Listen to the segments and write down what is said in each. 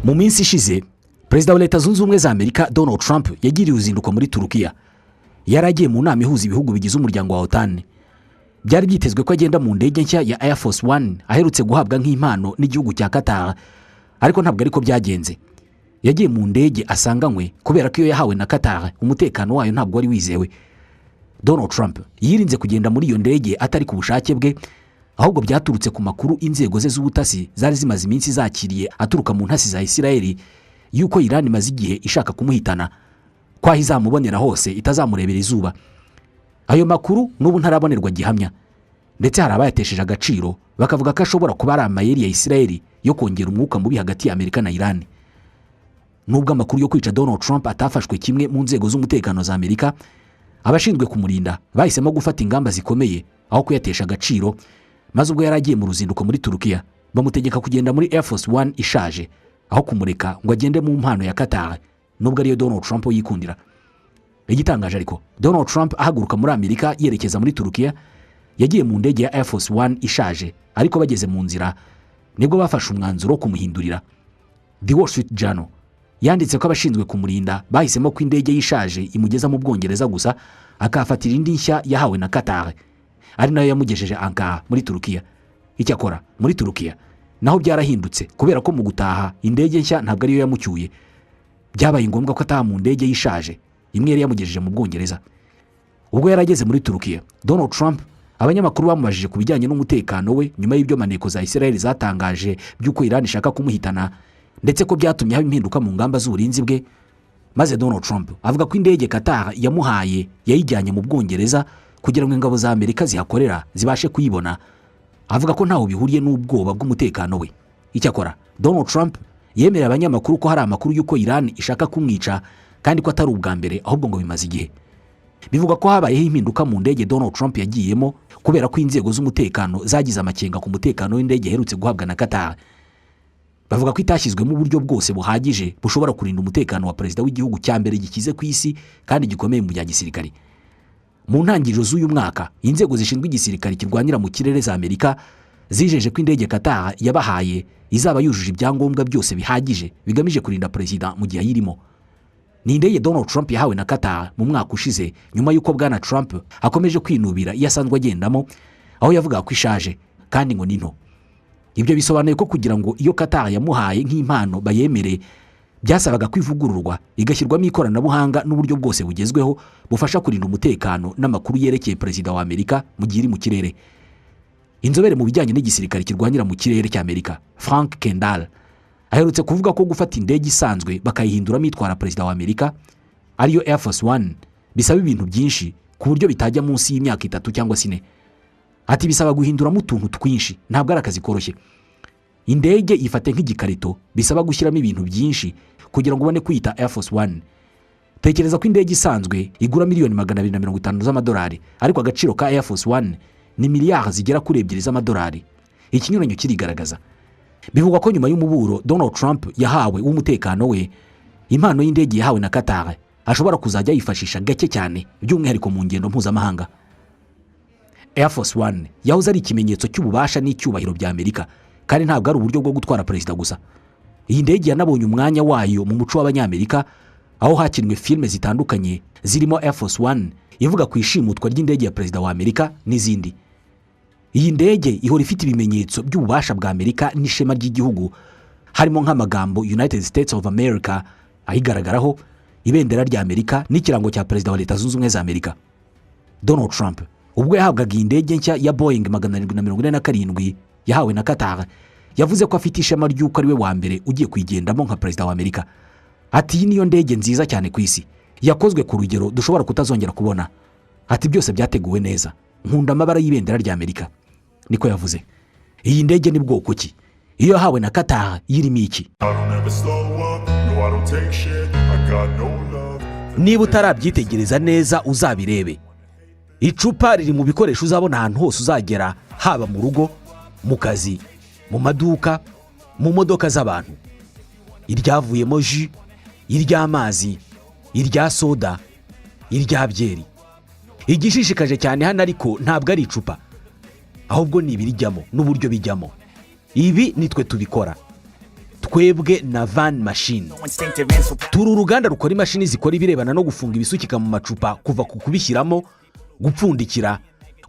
Mu minsi ishize, Perezida wa Leta Zunze Ubumwe za Amerika Donald Trump yagiriye uruzinduko muri Turukiya. Yari agiye mu nama ihuza ibihugu bigize umuryango wa OTAN. Byari byitezwe ko agenda mu ndege nshya ya Air Force One aherutse guhabwa nk'impano n'igihugu cya Qatar, ariko ntabwo ariko byagenze. Yagiye mu ndege asanganywe kubera ko iyo yahawe na Qatar umutekano wayo ntabwo wari wizewe. Donald Trump yirinze kugenda muri iyo ndege atari ku bushake bwe, ahubwo byaturutse ku makuru inzego ze z'ubutasi zari zimaze iminsi zakiriye aturuka mu ntasi za Isirayeli, yuko Irani imaze igihe ishaka kumuhitana, ko aho izamubonera hose itazamurebera izuba. Ayo makuru n'ubu ntarabonerwa gihamya, ndetse hari abayatesheje agaciro bakavuga ko ashobora kuba ari amayeri ya Isirayeli yo kongera umwuka mubi hagati ya Amerika na Irani. Nubwo amakuru yo kwica Donald Trump atafashwe kimwe mu nzego z'umutekano za Amerika, abashinzwe kumurinda bahisemo gufata ingamba zikomeye aho kuyatesha agaciro, maze ubwo yari agiye mu ruzinduko muri Turukiya bamutegeka kugenda muri Air Force One ishaje aho kumureka ngo agende mu mpano ya Qatar, nubwo ariyo Donald Trump yikundira. Igitangaje ariko, Donald Trump ahaguruka muri Amerika yerekeza muri Turukiya yagiye mu ndege ya Air Force One ishaje, ariko bageze mu nzira nibwo bafashe umwanzuro wo kumuhindurira. The Wall Street Journal yanditse ko abashinzwe kumurinda bahisemo ko indege y'ishaje imugeza mu Bwongereza gusa, akahafatira indi nshya yahawe na Qatar, ari nayo yamugejeje Ankara muri Turukiya. Icyakora muri Turukiya naho byarahindutse, kubera ko mu gutaha indege nshya ntabwo ariyo yamucyuye. Byabaye ngombwa ko ataha mu ndege y'ishaje imwe yari yamugejeje mu Bwongereza. Ubwo yari ageze muri Turukiya, Donald Trump, abanyamakuru bamubajije ku bijyanye n'umutekano we nyuma y'ibyo maneko za Israel zatangaje by'uko Iran ishaka kumuhitana, ndetse ko byatumye haba impinduka mu ngamba z'uburinzi bwe, maze Donald Trump avuga ko indege Qatar yamuhaye yayijyanye mu Bwongereza kugira ngo ingabo za Amerika zihakorera zibashe kuyibona. Avuga ko ntaho bihuriye n'ubwoba bw'umutekano we. Icyakora Donald Trump yemerera abanyamakuru ko hari amakuru y'uko Iran ishaka kumwica, kandi ko atari ubwa mbere, ahubwo ngo bimaze igihe. Bivugwa ko habayeho impinduka mu ndege Donald Trump yagiyemo kubera ko inzego z'umutekano zagize amakenga ku mutekano w'indege iherutse guhabwa na Qatar. Bavuga ko itashyizwemo uburyo bwose buhagije bushobora kurinda umutekano wa perezida w'igihugu cya mbere gikize ku isi kandi gikomeye mu bya gisirikare. Mu ntangiriro z'uyu mwaka, inzego zishinzwe igisirikare kirwanira mu kirere za Amerika zijeje ko indege Qatar yabahaye izaba yujuje ibyangombwa byose bihagije bigamije kurinda perezida mu gihe ayirimo. Ni indege Donald Trump yahawe na Qatar mu mwaka ushize, nyuma y'uko Bwana Trump akomeje kwinubira iyo asanzwe agendamo, aho yavugaga ko ishaje kandi ngo ni nto. Ibyo bisobanuye ko kugira ngo iyo Qatar yamuhaye nk'impano bayemere, byasabaga ko ivugururwa, igashyirwamo ikoranabuhanga n'uburyo bwose bugezweho bufasha kurinda umutekano n'amakuru yerekeye perezida wa Amerika mu gihe iri mu kirere. Inzobere mu bijyanye n'igisirikare kirwanira mu kirere cya Amerika, Frank Kendall, aherutse kuvuga ko gufata indege isanzwe bakayihinduramo itwara perezida wa Amerika, ariyo Air Force One, bisaba ibintu byinshi ku buryo bitajya munsi y'imyaka 3 cyangwa se 4. Ati: "Bisaba guhinduramo utuntu twinshi, ntabwo ari akazi koroshye. Indege ifate nk'igikarito, bisaba gushyiramo ibintu byinshi kugira ngo ubone kwita Air Force One. Tekereza ko indege isanzwe igura miliyoni 250 z'amadolari, ariko agaciro ka Air Force One ni miliyari zigera kuri 2 z'amadolari. Ikinyuranyo kirigaragaza." Bivugwa ko nyuma y'umuburo Donald Trump yahawe w'umutekano we, impano y'indege yahawe na Qatar ashobora kuzajya yifashisha gake cyane, by'umwihariko mu ngendo mpuzamahanga. Air Force One yahoze ari ikimenyetso cy'ububasha n'icyubahiro bya Amerika, kandi ntabwo ari uburyo bwo gutwara perezida gusa. Iyi ndege yanabonye umwanya wayo mu muco w'Abanyamerika, aho hakinwe filime zitandukanye zirimo Air Force One ivuga ku ishimutwa ry'indege ya perezida wa Amerika n'izindi. Iyi ndege ihora ifite ibimenyetso by'ububasha bwa Amerika n'ishema ry'igihugu, harimo nk'amagambo "United States of America" ayigaragaraho, ibendera rya Amerika n'ikirango cya perezida wa Leta Zunze Ubumwe za Amerika. Donald Trump ubwo yahabwaga iyi ndege nshya ya Boeing 747 yahawe na Qatar, yavuze ko afite ishema ry'uko ari we wa mbere ugiye kuyigendamo nka perezida wa Amerika. Ati: "Iyi niyo ndege nziza cyane ku isi, yakozwe ku rugero dushobora kutazongera kubona." Ati: "Byose byateguwe neza, nkunda amabara y'ibendera rya Amerika," niko yavuze. Iyi ndege ni bwoko ki? Iyo yahawe na Qatar yirimo iki? I don't ever slow up, no, I don't take shit. I got no love. Niba utarabyitegereza neza, uzabirebe. Icupa riri mu bikoresho uzabona ahantu hose uzagera, haba mu rugo, mu kazi, mu maduka, mu modoka z'abantu: iryavuyemo jus, iry'amazi, irya soda, irya byeri. Igishishikaje cyane hano ariko ntabwo ari icupa, ahubwo ni ibirijyamo n'uburyo bijyamo. Ibi nitwe tubikora. Twebwe na Van Machine Instinctive and so turi uruganda rukora imashini zikora ibirebana no gufunga ibisukika mu macupa, kuva ku kubishyiramo, gupfundikira,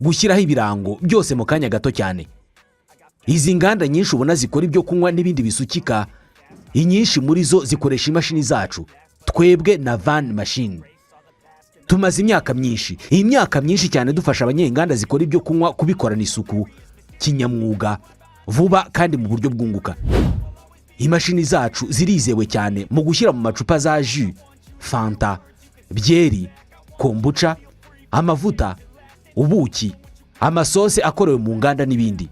gushyiraho ibirango, byose mu kanya gato cyane. Izi nganda nyinshi ubona zikora ibyo kunywa n'ibindi bisukika, inyinshi muri zo zikoresha imashini zacu. Twebwe na Van Machine tumaze imyaka myinshi, iyi myaka myinshi cyane, dufasha abanyenganda zikora ibyo kunywa kubikorana isuku, kinyamwuga, vuba kandi mu buryo bwunguka. Imashini zacu zirizewe cyane mu gushyira mu macupa za jus, fanta, byeri, kombucha, amavuta, ubuki, amasose akorewe mu nganda n'ibindi.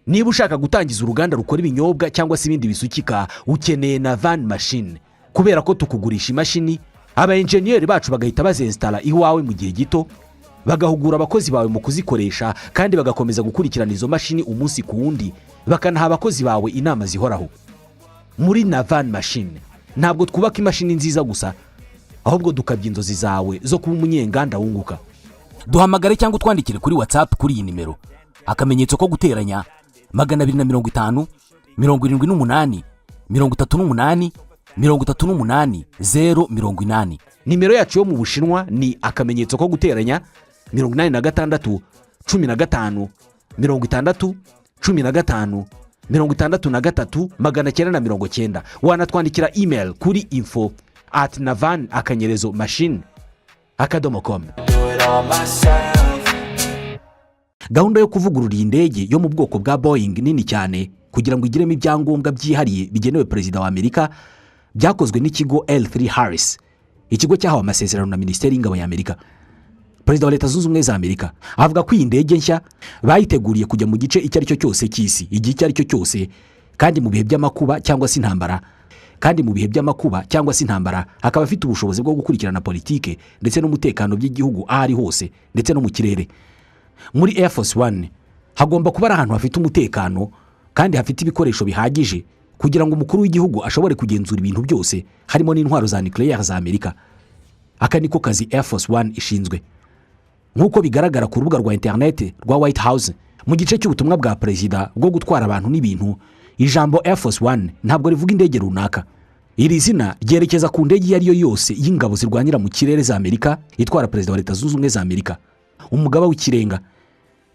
Niba ushaka gutangiza uruganda rukora ibinyobwa cyangwa se ibindi bisukika, ukeneye na Van Machine, kubera ko tukugurisha imashini, aba enjeniyeri bacu bagahita bazensitara iwawe mu gihe gito, bagahugura abakozi bawe mu kuzikoresha, kandi bagakomeza gukurikirana izo mashini umunsi ku wundi, bakanaha abakozi bawe inama zihoraho. Muri Navan Machine ntabwo twubaka imashini nziza gusa, ahubwo dukabya inzozi zawe zo kuba umunyenganda wunguka. Duhamagare cyangwa utwandikire kuri WhatsApp kuri iyi nimero: *250 78 38 38 080. Nimero yacu yo mu Bushinwa ni *86 15 60 15 63 990. Wanatwandikira email kuri info@navan_machine.com. Do it all myself. Gahunda yo kuvugurura iyi ndege yo mu bwoko bwa Boeing nini cyane kugira ngo igiremo ibyangombwa byihariye bigenewe perezida wa Amerika byakozwe n'ikigo L3 Harris, ikigo cyahawe amasezerano na Minisiteri y'Ingabo ya Amerika. Perezida wa Leta Zunze Ubumwe za Amerika avuga ko iyi ndege nshya bayiteguriye kujya mu gice icyo ari cyo cyose cy'isi, igihe icyo ari cyo cyose, kandi mu bihe by'amakuba cyangwa se intambara, kandi mu bihe by'amakuba cyangwa se intambara akaba afite ubushobozi bwo gukurikirana politike ndetse n'umutekano by'igihugu aho ari hose, ndetse no mu kirere. Muri Air Force One hagomba kuba ari ahantu hafite umutekano kandi hafite ibikoresho bihagije kugira ngo umukuru w'igihugu ashobore kugenzura ibintu byose, harimo n'intwaro za nucléaire za Amerika. Aka niko kazi Air Force One ishinzwe. Nk'uko bigaragara ku rubuga rwa interineti rwa White House mu gice cy'ubutumwa bwa perezida bwo gutwara abantu n'ibintu, ijambo Air Force One ntabwo rivuga indege runaka. Iri zina ryerekeza ku ndege iyo ari yo yose y'ingabo zirwanira mu kirere za Amerika itwara perezida wa Leta Zunze Ubumwe za Amerika, umugaba w'ikirenga.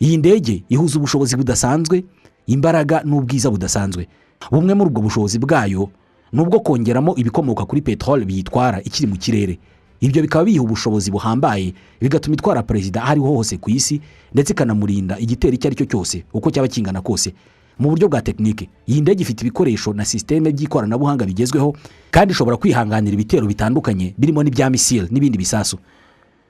Iyi ndege ihuza ubushobozi budasanzwe, imbaraga n'ubwiza budasanzwe. Bumwe muri ubwo bushobozi bwayo ni ubwo kongeramo ibikomoka kuri peteroli biyitwara ikiri mu kirere. Ibyo bikaba biyiha ubushobozi buhambaye, bigatuma itwara perezida aho ariho hose ku isi, ndetse ikanamurinda igitero icyo ari cyo cyose uko cyaba kingana kose. Mu buryo bwa tekinike, iyi ndege ifite ibikoresho na sisiteme by'ikoranabuhanga bigezweho, kandi ishobora kwihanganira ibitero bitandukanye birimo n'ibya misile n'ibindi bisasu.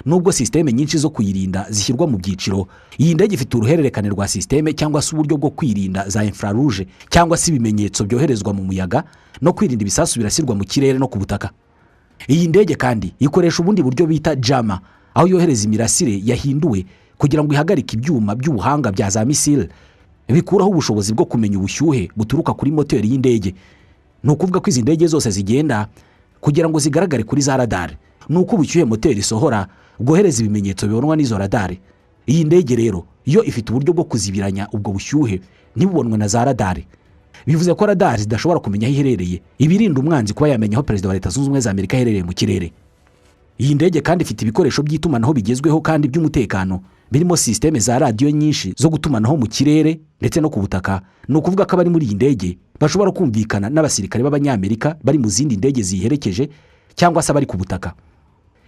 Nubwo sisiteme nyinshi zo kuyirinda zishyirwa mu byiciro, iyi ndege ifite uruhererekane rwa sisiteme cyangwa se uburyo bwo kwirinda za infrarouge cyangwa se ibimenyetso byoherezwa mu muyaga, no kwirinda ibisasu birasirwa mu kirere no ku butaka. Iyi ndege kandi ikoresha ubundi buryo bita jammer, aho yohereza imirasire yahinduwe kugira ngo ihagarike ibyuma by'ubuhanga bya za misile bikuraho ubushobozi bwo kumenya ubushyuhe buturuka kuri moteri y'indege. Ni ukuvuga ko izi ndege zose zigenda, kugira ngo zigaragare kuri za radari, ni uko ubushyuhe moteri isohora bwohereza ibimenyetso bibonwa n'izo radari. Iyi ndege rero yo ifite uburyo bwo kuzibiranya ubwo bushyuhe ntibubonwe na za radari. Bivuze ko radari zidashobora kumenya aho iherereye, ibirinda umwanzi kuba yamenya aho perezida wa Leta Zunze Ubumwe za Amerika aherereye mu kirere. Iyi ndege kandi ifite ibikoresho by'itumanaho bigezweho kandi by'umutekano, birimo sisiteme za radiyo nyinshi zo gutumanaho mu kirere ndetse no ku butaka. Ni ukuvuga ko abari muri iyi ndege bashobora kumvikana n'abasirikare b'Abanyamerika bari mu zindi ndege ziyiherekeje cyangwa se abari ku butaka.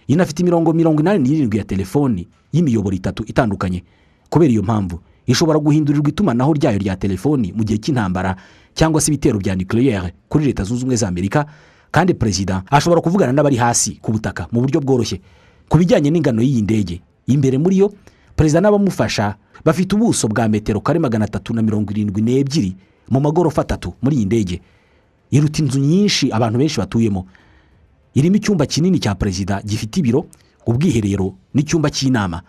Inafite imirongo 87 ya telefoni y'imiyoboro itatu itandukanye. Kubera iyo mpamvu, ishobora guhindurirwa itumanaho ryayo rya telefoni mu gihe cy'intambara cyangwa se ibitero bya nucléaire kuri Leta Zunze Ubumwe za Amerika, kandi perezida ashobora kuvugana n'abari hasi ku butaka mu buryo bworoshye. Ku bijyanye n'ingano y'iyi ndege, imbere muri yo perezida n'abamufasha bafite ubuso bwa metero kare 372 mu magorofa atatu. Muri iyi ndege, iruta inzu nyinshi abantu benshi batuyemo. Irimo icyumba kinini cya perezida gifite ibiro, ubwiherero n'icyumba cy'inama.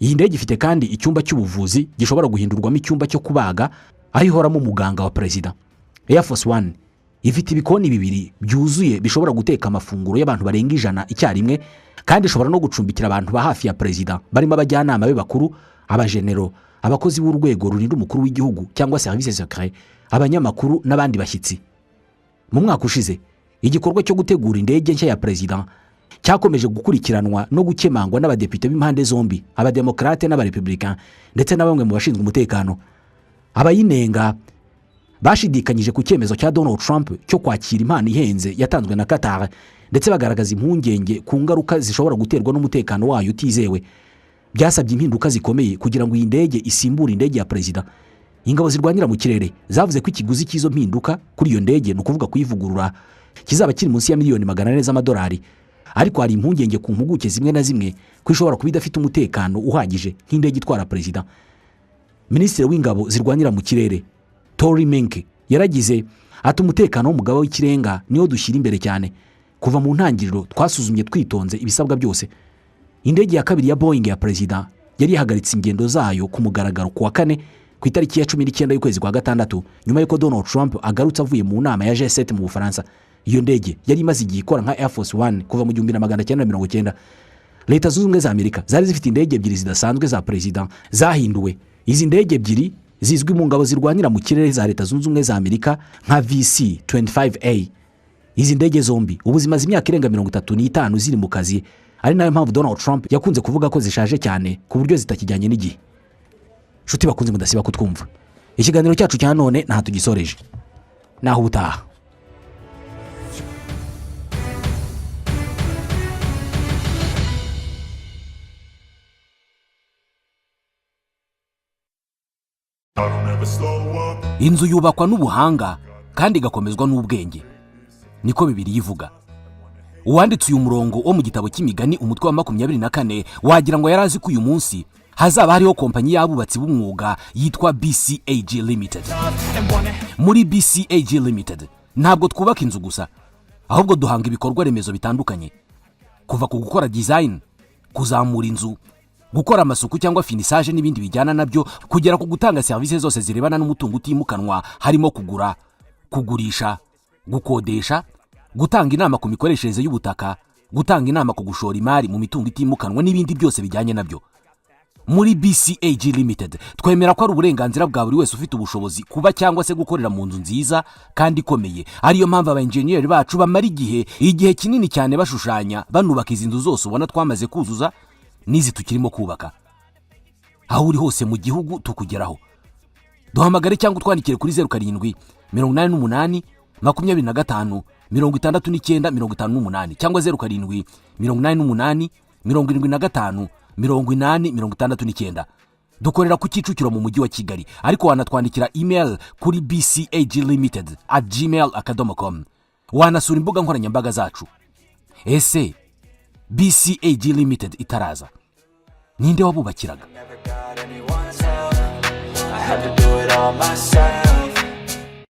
Iyi ndege ifite kandi icyumba cy'ubuvuzi gishobora guhindurwamo icyumba cyo kubaga, aho ihoramo umuganga wa perezida. Air Force One ifite ibikoni bibiri byuzuye bishobora guteka amafunguro y'abantu barenga 100 icyarimwe, kandi ishobora no gucumbikira abantu ba hafi ya perezida, barimo abajyanama be bakuru, abajenero, abakozi b'urwego rurinda umukuru w'igihugu cyangwa service secret, abanyamakuru n'abandi bashyitsi. Mu mwaka ushize, igikorwa cyo gutegura indege nshya ya perezida cyakomeje gukurikiranwa no gukemangwa n'abadepite b'impande zombi, Abademokarate n'Abarepubulika, ndetse na bamwe mu bashinzwe umutekano. Abayinenga bashidikanyije ku cyemezo cya Donald Trump cyo kwakira impano ihenze yatanzwe na Qatar, ndetse bagaragaza impungenge ku ngaruka zishobora guterwa n'umutekano wayo utizewe. Byasabye impinduka zikomeye kugira ngo iyi ndege isimbure indege ya perezida. Ingabo zirwanira mu kirere zavuze ko ikiguzi cy'izo mpinduka kuri iyo ndege, ni ukuvuga kuyivugurura, kizaba kiri munsi ya miliyoni 400 z'amadolari. Ariko hari impungenge ku mpuguke zimwe na zimwe ko ishobora kuba idafite umutekano uhagije nk'indege itwara perezida. Minisitiri w'Ingabo zirwanira mu kirere, Tori Menke, yaragize ati: "Umutekano w'umugaba w'ikirenga niwo dushyira imbere cyane. Kuva mu ntangiriro twasuzumye twitonze ibisabwa byose." Indege ya kabiri ya Boeing ya perezida yari yahagaritse ingendo zayo ku mugaragaro ku wa kane, ku itariki ya 19 y'ukwezi kwa gatandatu, nyuma y'uko Donald Trump agarutse avuye mu nama ya G7 mu Bufaransa. Iyo ndege yari imaze igihe ikora nka Air Force One kuva mu 1990. Leta Zunze Ubumwe za Amerika zari zifite indege ebyiri zidasanzwe za perezida zahinduwe. Izi ndege ebyiri zizwi mu ngabo zirwanira mu kirere za Leta Zunze Ubumwe za Amerika nka VC 25A. Izi ndege zombi ubu zimaze imyaka irenga 35 ziri mu kazi, ari nayo mpamvu Donald Trump yakunze kuvuga ko zishaje cyane ku buryo zitakijyanye n'igihe. Nshuti bakunze mudasiba kutwumva, ikiganiro cyacu cya none nta tugisoreje, naho ubutaha. I don't ever slow up. Inzu yubakwa n'ubuhanga kandi igakomezwa n'ubwenge, niko Bibiliya ivuga. Uwanditse uyu murongo wo mu gitabo cy'Imigani, umutwe wa 24, wagira ngo yari azi ko uyu munsi hazaba hariho kompanyi y'abubatsi b'umwuga yitwa BCAG Limited. Muri BCAG Limited ntabwo twubaka inzu gusa, ahubwo duhanga ibikorwa remezo bitandukanye, kuva ku gukora design, kuzamura inzu, gukora amasuku cyangwa finissage n'ibindi bijyana nabyo, kugera ku gutanga serivisi zose zirebana n'umutungo utimukanwa, harimo kugura, kugurisha, gukodesha, gutanga inama ku mikoreshereze y'ubutaka, gutanga inama ku gushora imari mu mitungo itimukanwa n'ibindi byose bijyanye nabyo. Muri BCAG Limited twemera ko ari uburenganzira bwa buri wese ufite ubushobozi kuba cyangwa se gukorera mu nzu nziza kandi ikomeye, ariyo mpamvu aba enjeniyeri bacu bamara igihe kinini cyane bashushanya, banubaka izi nzu zose ubona twamaze kuzuza n'izi tukirimo kubaka. Aho uri hose mu gihugu tukugeraho. Duhamagare cyangwa utwandikire kuri 0788256958 cyangwa 0788758069. Dukorera ku Kicukiro mu Mujyi wa Kigali, ariko wanatwandikira email kuri bcaglimited@gmail.com. Wanasura imbuga nkoranyambaga zacu. Ese BCAG Limited itaraza, ninde wabubakiraga? Never got anyone's help. I had to do it all myself.